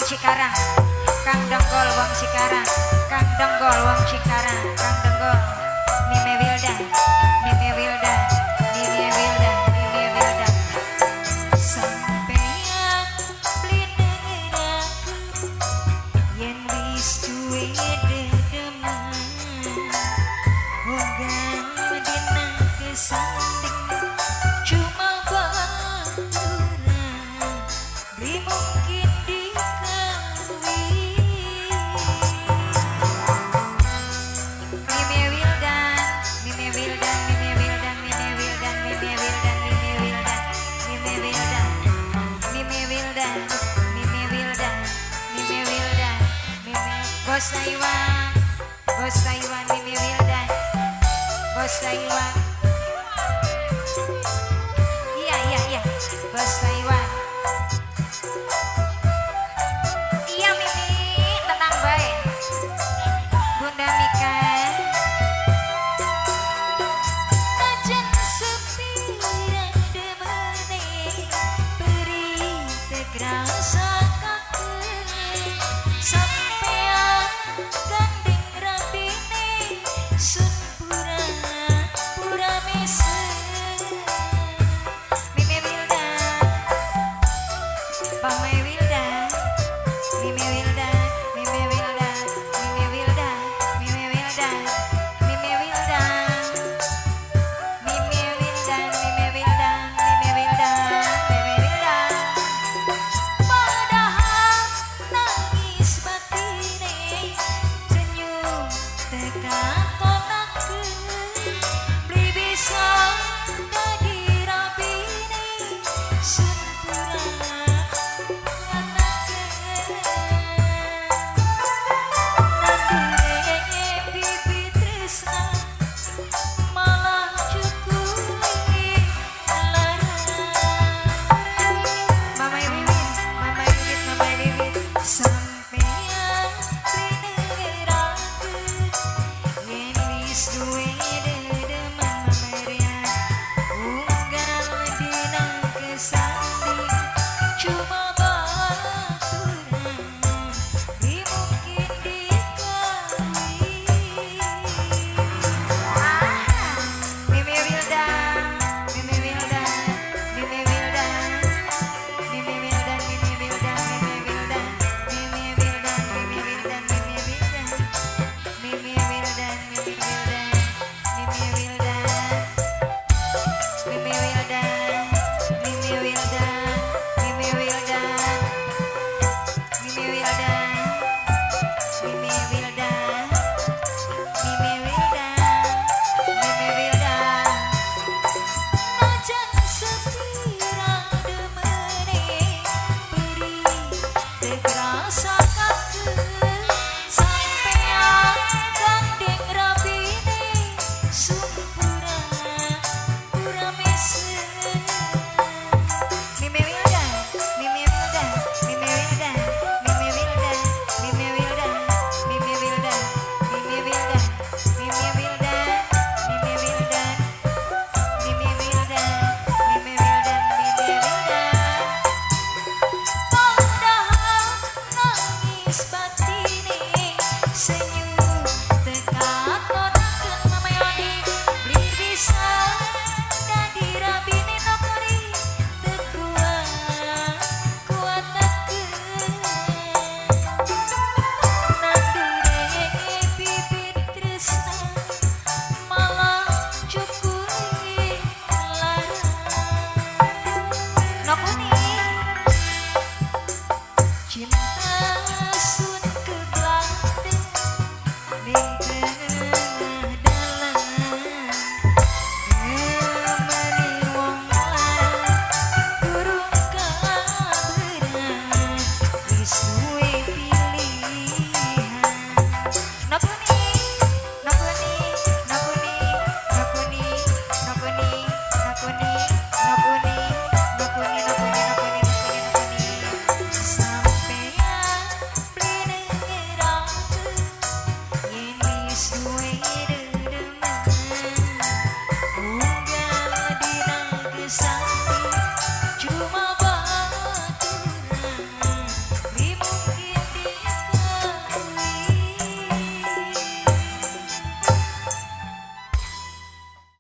Cikarang, Kang Donggol wong Cikarang, Kang Donggol wong Cikarang, Kang Donggol, Mime Wildan, Mime Wildan, Mime Wildan, Mime Wildan. Sampeyan beli aku yen wis duwe dedeman, munggah dina kesanding cuma baturan, beli mungkin dikawin. Mime Wildan, Mime Wildan, Mime Wildan, Mime Wildan, Mime Wildan, Mime Wildan, Mime Wildan, Mime Wildan, Mime Wildan, Mime Wildan, Mime. Bos Taiwan, Bos Taiwan, Mime Wildan, Bos Taiwan.